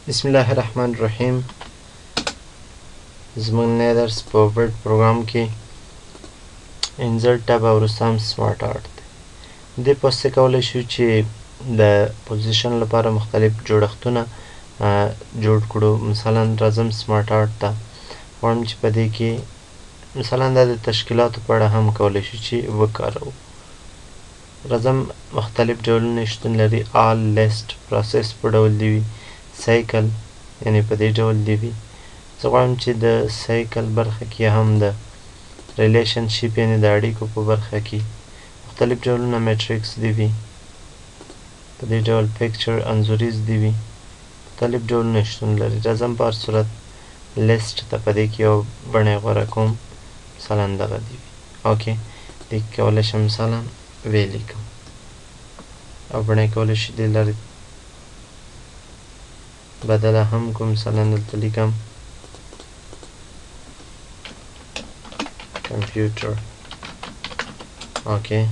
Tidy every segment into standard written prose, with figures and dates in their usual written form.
بسم الله الرحمن الرحیم. زموږ نی درس په Word پروګرام کې insert tab او وروسته هم smart art دی. دې په واسطه کولی شو چې د position لپاره مختلف جوړښتونه جوړ کړو. مثلا راځم smart art ته، غواړم چې په دې کې مثلا دا د تشکیلاتو په اړه هم کولی شو چې وکاروو. راځم مختلف ډولونه شتون لري، all، list، process په ډول دی وي، cycle یعنی په دې ډول دی وي. زه غواړم چې د cycle برخه کې هم د relationship یعنی د اړیکو په برخه کې مختلف ډولونه matrix دی وي، په دې ډول picture انځوریز دی وي، مختلف ډولونه شتون لري. راځم په هر صورت لیست ته په دې کې یو بڼه غوره کوم، مثلا دغه دی وي. okay، دې کې کولی شم مثلا ولیکم او بڼه کولی شي دې لارې بدله هم کوم. مثلا دلته لیکم کمپیوټر، okay،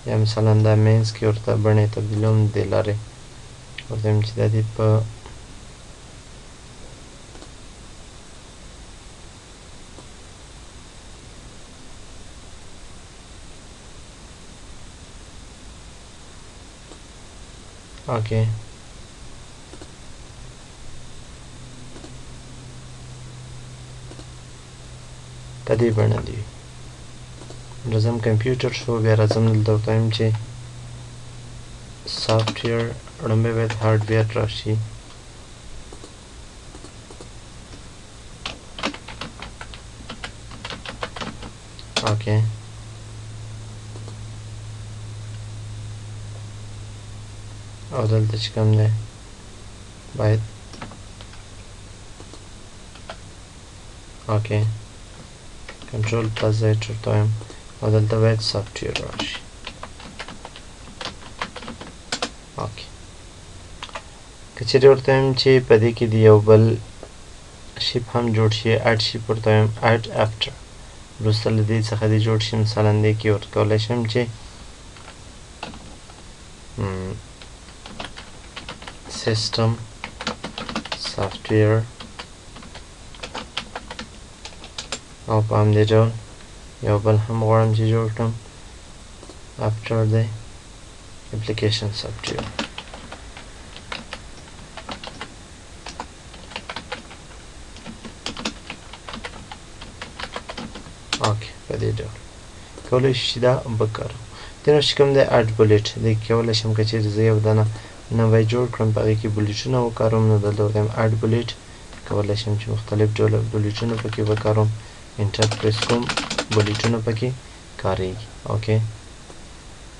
یا مثلا دا منځ کې ورته بڼې تبدیلوم دې لارې ورته وایم چې دا دې په okay په دې بڼه دی وي. راځم کمپیوټر شو، بیا راځم دلته ورته وایم چې software، لومړی باید hardware راشي. okay، او دلته چې کوم دی باید okay control plus Z ورته وایم او دلته باید software راشي. okay، که چېرې ورته وایم چې په دې کې د یو بل shape هم جوړ شي، add shape ورته وایم، add after، وروسته له دې څخه دې جوړ شي. مثلا دې کې ورته کولی شم چې system software او په همدې ډول یو بل هم غواړم چې جوړ کړم after the application software. okay، په دې ډول کولی شو چې دا وکاروو. دې وروسته چې کوم دی add bullet، دې کې کولی شم که چېرې زه یو دانه نوی جوړ کړم په هغې کې bullet ونه وکاروم، نو دلته ورته وایم add bullet، کولی شم چې مختلف ډوله bullet ونه پکې وکاروم. enter press کوم، bullet ونه پکې کارېږي. okay،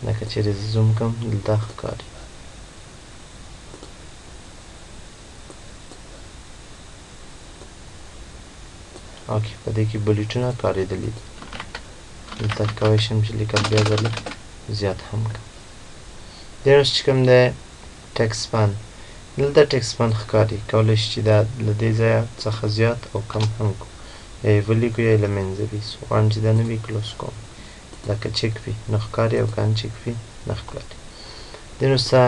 دا که چېرې زه zoom کړم دلته ښکاري. okay، په دې کې bullet ونه کارېدلي دي. دلته کولی شم چې لیکل بیا ځلې زیات هم کړم. دې وروسته چې کوم دی text span، دلته text span ښکاري، کولی شي چې دا له دې ځایه څخه زیات او کم هم کړو، یا یې ولیکو یا یې له منځه بیسو. غواړم چې دا نوي close کوم، دا که check وي نو ښکاري او که uncheck وي نه ښکاري. دې وروسته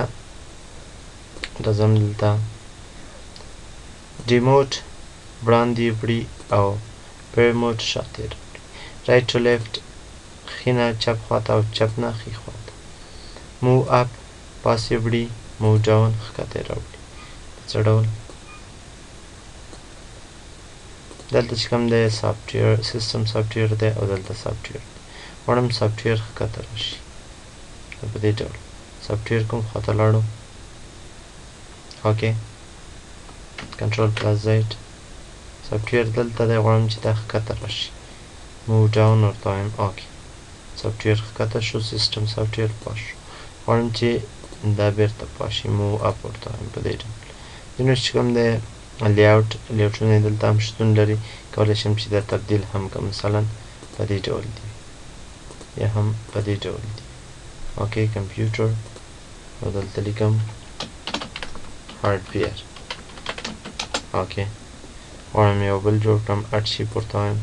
راځم دلته demote وړاندې وړي او promote شاته راوړي، right to left ښي نه چپ خواته او چپ نه ښي خواته، move up پاس یې وړي، move down ښکته یې راوړي. په څه ډول دلته چې کوم دی software system software دی او دلته software دی، غواړم software ښکته راشي. په دې ډول software کوم خواته لاړو. okay، control plus Z، software دلته دی، غواړم چې دا ښکته راشي، move down ورته وایم. okay، software ښکته شو، system software پاس شو، غواړم چې دا بیرته پاس شي، move up ورته وایم. په دې ډول دې وروسته چې کوم دی layout، layout ونه دلته هم شتون لري، کولی شم چې دا تبدیل هم کړم، مثلا په دې ډول دی یا هم په دې ډول دی. okay، کمپیوټر او دلته لیکم hardware. okay، غواړم یو بل جوړ کړم، add shape ورته وایم،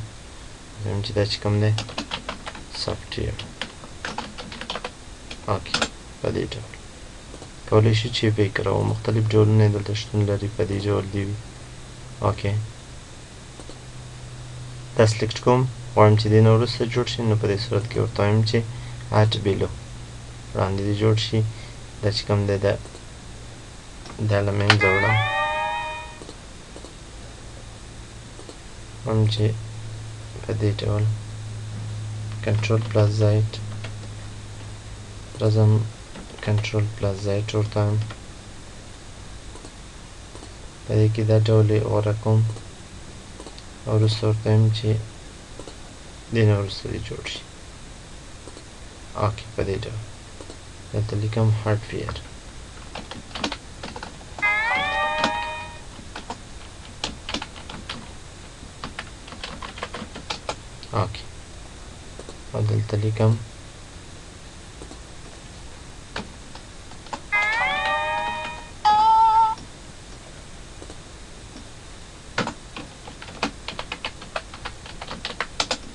وایم چې دا چې کوم دی software. okay، په دې ډول کولی شو چې ویې کاروو. مختلف ډولونه یې دلته شتون لري، په دې ډول دي وي. okay، دا select کوم، غواړم چې دې نه وروسته جوړ شي، نو په دې صورت کې ورته وایم چې add below، وړاندې دې جوړ شي. دا چې کوم دی دا له منځه وړم، غواړم چې په دې ډول control plus Z راځم، control plus Z ورته وایم. په دې کې دا ډول یې غوره کوم او وروسته ورته وایم چې دې نه وروسته دې جوړ شي. okay، په دې ډول دلته لیکم hardware. okay، او دلته لیکم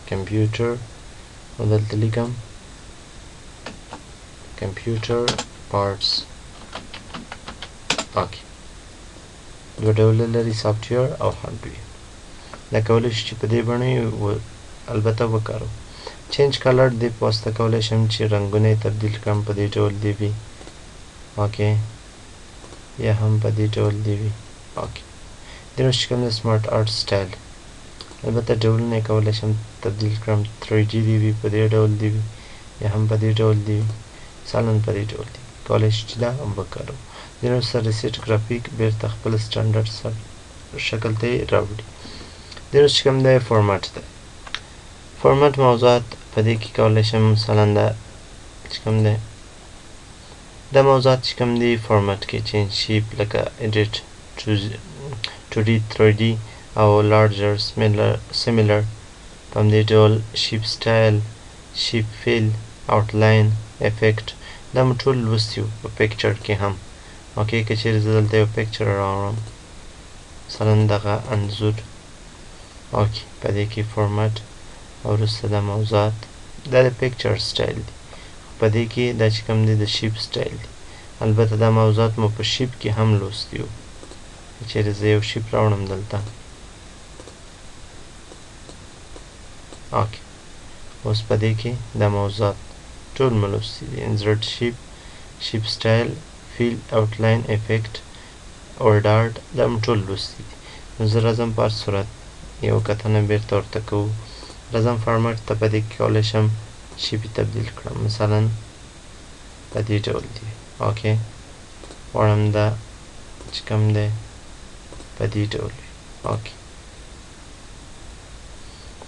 کمپیوټر، او دلته لیکم computer parts. okay، دوه ډوله لري، software او hardware. دا کولی شو چې په دې بڼه یې البته وکاروو. change color دې په واسطه کولی شم چې رنګونه یې تبدیل کړم، په دې ډول دې وي. okay، یا هم په دې ډول دې وي. okay، دې وروسته چې کوم دی SmartArt style، البته ډولونه یې کولی شم تبدیل کړم. 3D دې وي، په دې ډول دې وي، یا هم په دې ډول دې وي، مثلا په دې ډول دې کولی شو چې دا وکاروو. دې وروسته reset graphic بیرته خپل standard شکل ته یې راوړي. دې وروسته چې کوم دی فورمټ دی، فورمټ موضوعات په دې کې کولی شم مثلا دا چې کوم دی دا موضوعات چې کوم دی فورمټ کې change shape لکه edit 2D 3D او larger similar، په همدې ډول shape style، shape fill، outline، effect، دا مو ټول لوستي وو په picture کې هم. okay، که چېرې زه دلته یو picture راوړم مثلا دغه انځور، okay، په دې کې فورمټ او وروسته دا موضوعات، دا د picture style دی، په دې کې دا چې کوم دی د shape style دی. البته دا موضوعات مو په shape کې هم لوستي وو. که چېرې زه یو shape راوړم دلته، okay، اوس په دې کې دا موضوعات ټول مو لوستي دي، insert shape، shape style، fill، outline، effect، WordArt، دا مو ټول لوستي دي. نو زه راځم په هر صورت یو کتنه بیرته ورته کوو. راځم فارمټ ته، په دې کې کولی شم shape یې تبدیل کړم، مثلا په دې ډول دی. okay، غواړم دا چې کوم دی په دې ډول وي. okay،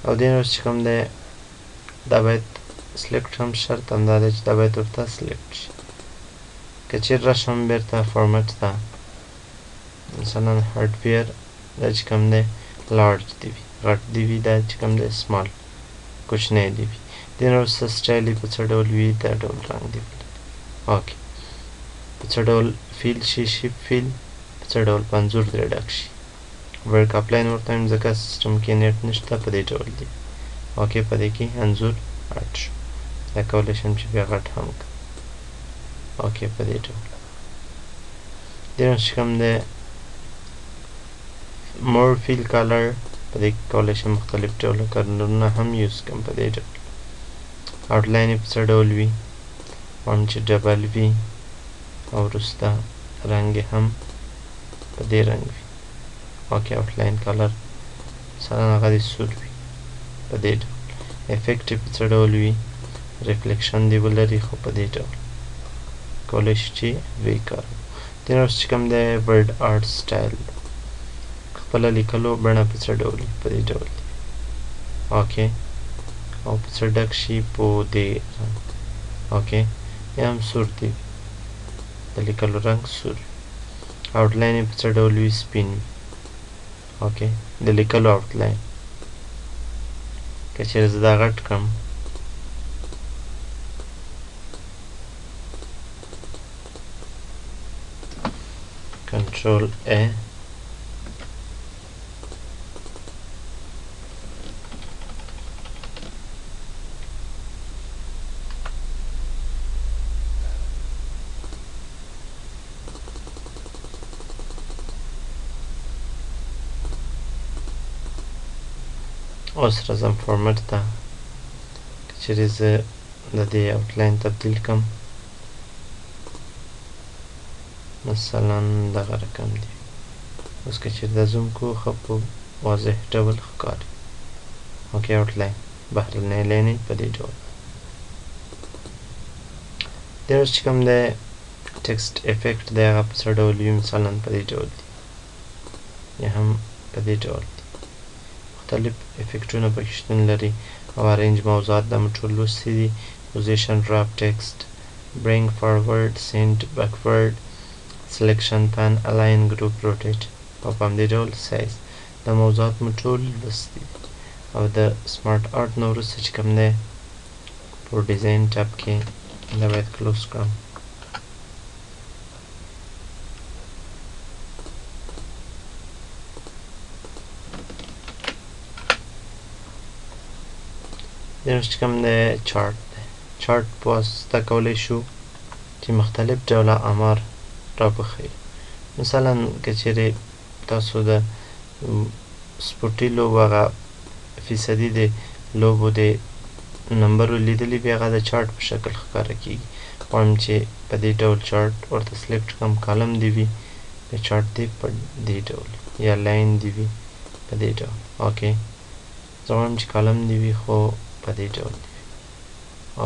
او دې وروسته چې کوم دی دا باید select هم، شرط همدا دی چې دا باید ورته select شي. که چېرې راشم بیرته فارمټ ته، مثلا hardware دا چې کوم دی large دی وي، غټ دی وي، دا چې کوم دی small کوچنی دی وي. دې نه وروسته style یې په څه ډول وي، دا ډول رنګ دی ولري. okay، په څه ډول fill شي، shape fill په څه ډول په انځور درې ډک شي. work offline ورته وایم ځکه سیستم کې net نشته، په دې ډول دی. okay، په دې کې انځور غټ شو، دا کولی شم چې بیا غټ هم کړم. okay، په دې ډول. دې نه چې کوم دی more fill color، په دې کې کولی شم مختلف ډوله کلرونه هم use کړم په دې ډول. outline یې په څه ډول وي، غواړم چې double وي او وروسته رنګ یې هم په دې رنګ وي. okay، outline color مثلا هغه دې سور وي په دې ډول. effect یې په څه ډول وي، reflection دې ولري، خو په دې ډول کولی شو چې ویې کاروو. دې نه وروسته چې کوم دی WordArt style، خپله لیکلو بڼه په څه ډول وي، په دې ډول دی. okay، او په څه ډک شي، په دې رنګ. okay، یا هم سور دی، د لیکلو رنګ سور وي. outline یې په څه ډول وي، سپین وي. okay، د لیکلو outline که چېرې زه دا غټ کړم، control A، اوس راځم format ته. که چیرې زه د دې outline تبدیل کړم، مثلا دغه رقم دی. اوس که چیرې دا zoom کو، ښه په واضح ډول ښکاري. okay، outline بهرنۍ line په دې ډول دی. اوس چې کوم دی text effect دی، هغه په څه ډول وي؟ مثلا په دې ډول دی یا هم په دې ډول دی. مختلف effect ونه پکې شتون لري. او arrange موضوعات دا مو ټول لوستي دي. Position، wrap text، bring forward، send backward، selection pane، align، group، rotate او په همدې ډول سایز. دا موضوعات مو ټول لوستي دي. او د SmartArt نه وروسته چې کوم دی په design tab کې دا باید close کړم. دې چې کوم دی چارت دی. چارت په واسطه کولی شو چې مختلف ډوله آمار راوښیو. مثلا که چیرې تاسو د سپورتي لوبو هغه فیصدي د لوبو د نمبرو لیدلي، بیا هغه د چارت په شکل ښکاره کیږي. غواړم چې په دې ډول چارت ورته select کړم، column دی وي، د چارت دی په دې ډول یا line دی وي په دې ډول. okay، زه غواړم چې column دی وي خو په دې ډول دی وي.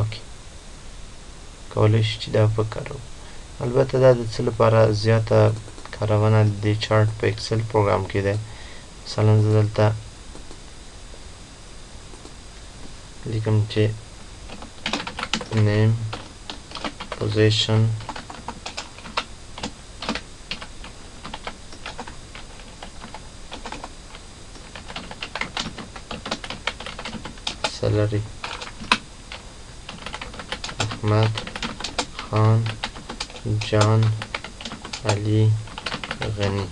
okay، کولی شو چې دا وکاروو. البته دا د څه لپاره زیاته کارونه د دې چارت په Excel پروګرام کې دی. مثلا زه دلته لیکم چې name، position، salary، احمد، خان، جان، علي، غني.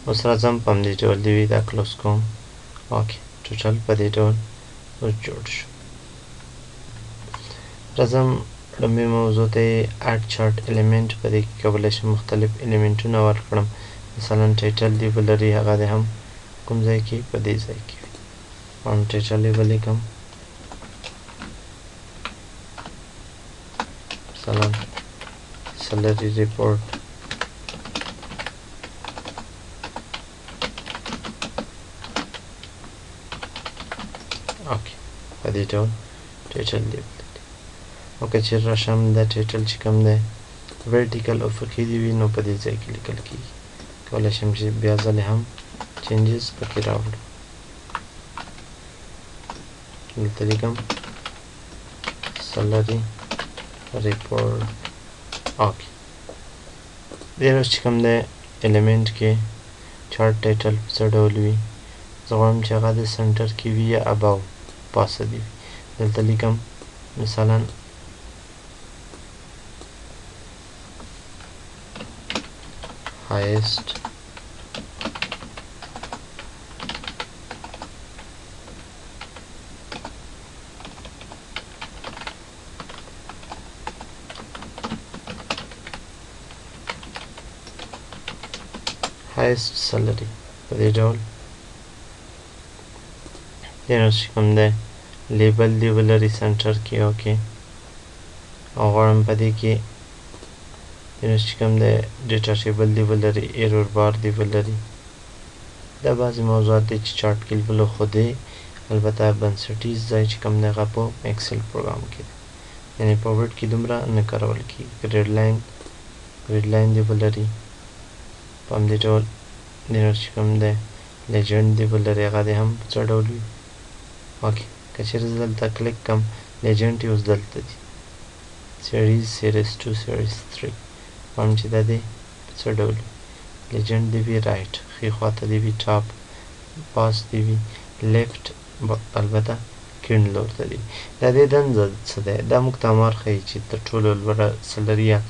اوس راځم په همدې ډول دی وي، دا close کوم. okay، total په دې ډول اوس جوړ شو. راځم لومړۍ موضوع ته، add chart element. په دې کې کولی شم مختلف element ونه ورکړم. مثلا title دی ولري، هغه دی هم کوم ځای کې؟ په دې ځای کې وي. غواړم title یې ولیکم، مثلا salary report. okay، په دې ډول title دی ولري. او که چیرې راشم دا title چې کوم دی vertical افقي دی وي، نو په دې ځای کې لیکل کیږي. کولی شم چې بیا ځلې هم changes پکې راوړم. دلته لیکم salary report. okay، دې اوس چې کوم دی element کې chart title په څه ډول وي؟ زه غواړم چې هغه د center کې وي یا above پاسه دی وي. دلته لیکم مثلا highest highest salary په دې ډول. دې اوس چې کوم دی label دی ولري center کې. okay، او غواړم په دې کې دې اوس چې کوم دی data table دی ولري، error bar دی ولري. دا بعضې موضوعات دي چې چارت کې لولو، خو دی البته بنسټیز ځای چې کوم دی هغه په Excel پروګرام کې دی، یعنې په Word کې دومره نه کارول کیږي. grid line دی ولري په همدې ډول. دې اوس چې کوم دی legend دی ولري، هغه دی هم په څه ډول وي. okay، که چیرې زه دلته کلیک کړم legend یې اوس دلته دی، series، series 2، series 3. غواړم چې دا دی په څه ډول وي. Legend دی وي right، ښي خواته دی وي، top پاس دی وي، left البته کیڼ لور ته دی. د دې دنده څه دی؟ دا موږ ته آمار ښیي چې تر ټولو لوړه salary یا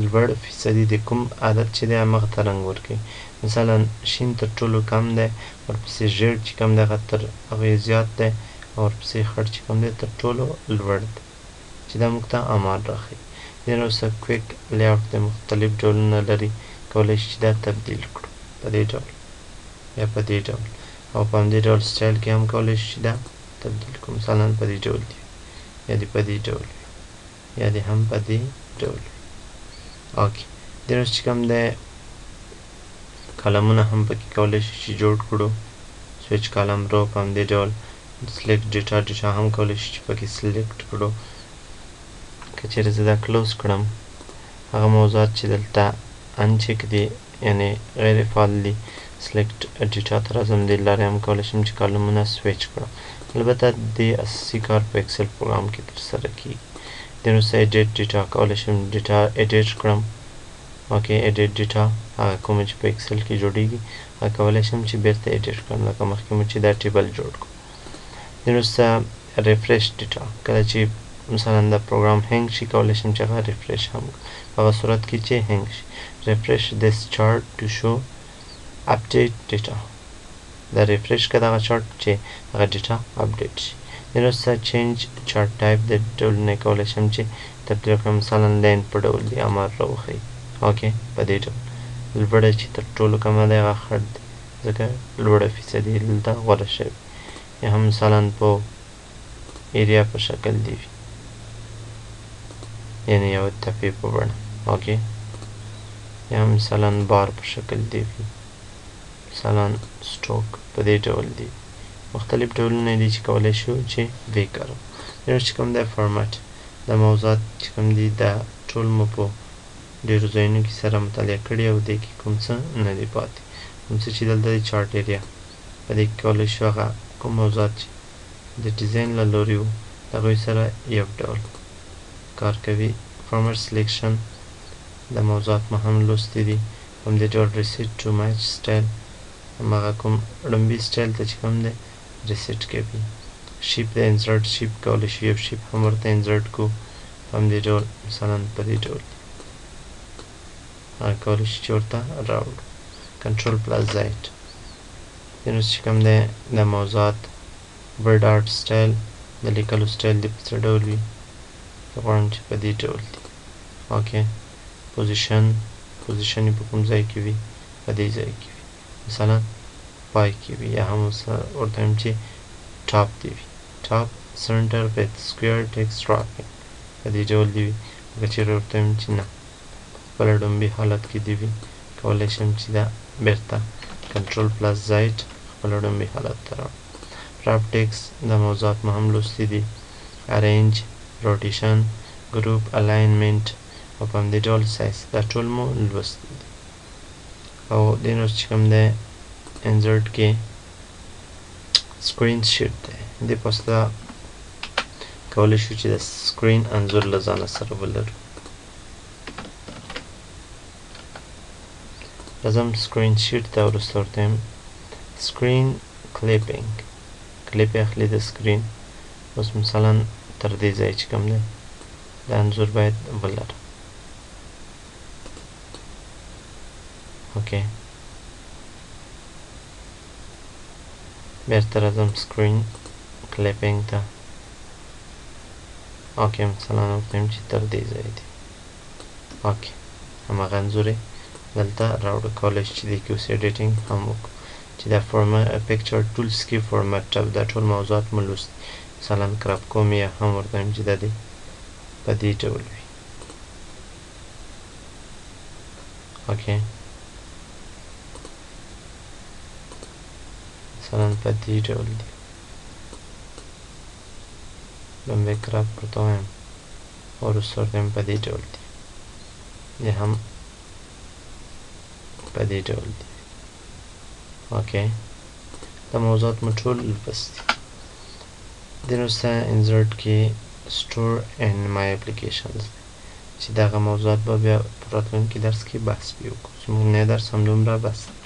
لوړ فیصدي د کوم عدد چې دی همغه ته رنګ ورکوي. مثلا شین تر ټولو کم دی، ورپسې ژیړ چې کوم دی هغه تر هغې زیات دی، او ورپسې خړ چې کوم دی تر ټولو لوړ دی، چې دا موږ ته آمار راښیي. دې نه وروسته quick layout د مختلف ډولونه لري، کولی شي چې دا تبدیل کړو په دې ډول یا په دې ډول، او په همدې ډول سټایل کې هم کولی شو چې دا تبدیل کړو. مثلا په دې ډول دی، یا دې په دې ډول وي، یا دې هم په دې ډول وي. Okay، دې وروسته چې کوم دی column ونه هم پکې کولی شو چې جوړ کړو، switch column row په همدې ډول select data، data هم کولی شو چې پکې select کړو. که چېرې زه دا close کړم، هغه موضوعات چې دلته uncheck دي یعنې غیر فعال دي، select data ته راځم، دې لارې هم کولی شم چې column ونه سویچ کړم. البته دې اساسي کار په Excel پروګرام کې ترسره کیږي. دې وروسته edit data کولی شم data edit کړم. Okay، edit data هغه کومه چې په Excel کې جوړیږي هغه کولی شم چې بیرته edit کړم، لکه مخکې مو چې دا table جوړ کړو. دې وروسته refresh data، کله چې مثلا دا پروګرام hang شي کولی شم چې هغه refresh هم کړم، په هغه صورت کې چې hang شي. Refresh this chart to show update data، دا refresh که دغه چارت چې هغه data update شي. دې وروسته change chart type، د ډولونه کولی شم چې تبدیل کړم، مثلا line په ډول دي امر راوښیي. Okay، په دې ډول لوړه چې تر ټولو کمه دی هغه خړ دی، ځکه لوړه فیصدي دلته غوره شوې، یا هم مثلا په area په شکل دی وي، یعنې یو تپې په بڼه. Okay، یا هم مثلا بار په شکل دی وي، مثلا stroke په دې ډول دی. مختلف ډولونه دي چې کولی شو چې ویې کاروو. نور چې کوم دی فارمټ، دا موضوعات چې کوم دي دا ټول مو په ډېرو ځایونو کې سره مطالعه کړي او دې کې کوم څه نه دي پاتې. کوم څه چې دلته دی chart area، په دې کې کولی شو هغه کوم موضوعات چې د design له لوري وو د هغوی سره یو ډول کار کوي. Format selection دا موضوعات مو هم لوستي دي. همدې ډول reset to match style، هماغه کوم ړومبي سټایل ته چې کوم دی reset کوي. Shape د insert shape کولی شو یو shape هم ورته insert کړو، په همدې ډول مثلا په دې ډول هغه کولی شو چې ورته راوړو. Control plus Z. دې وروسته چې کوم دی دا موضوعات WordArt style، د لیکلو سټایل دې په څه ډول وي، زه غواړم چې په دې ډول دي. Okay، position، position یې په کوم ځای کې وي، په دې ځای کې وي، مثلا پای کې وي، یا هم ورته وایم چې top دې وي، top center with square text wrapping په دې ډول دې وي. که چېرې ورته وایم چې نه په خپل ړومبي حالت کې دې وي، کولی شم چې دا بیرته Control plus Z خپل ړومبي حالت ته راوړم. Wrap text دا موضوعات مو هم لوستي دي. Arrange، rotation، group، alignment او په همدې ډول سایز، دا ټول مو لوستي دي. او دې نور چې کوم دی insert کې screen sheet دی، دې په واسطه کولی شو چې د screen انځور له ځانه سره ولرو. راځم screen sheet ته، وروسته ورته وایم screen clipping، clip یې اخلي د screen. اوس مثلا تر دې ځای چې کوم دی دا انځور باید ولرم. Okay، بیرته راځم screen clipping ته. Okay، مثلا ورته وایم چې تر دې ځای دی. Okay، هماغه انځور یې دلته راوړو. کولی شو چې دې کې اوس editing هم وکړو، چې دا format picture tools کې format tab دا ټول موضوعات مو لوستي. مثلا crop کوم یا هم ورته وایم چې دا دې په دې ډول وي. Okay، مثلا په دې ډول دی، لومړی crop ورته وایم، وروسته ورته وایم په دې ډول دی، دې هم په دې ډول دی. Okay، دا موضوعات مو ټول لوستي. دې وروسته insert کې store in my applications دی، چې دغه موضوعات به بیا په راتلونکي درس کې بحث پرې وکړو. زموږ نی درس همدومره بس دی.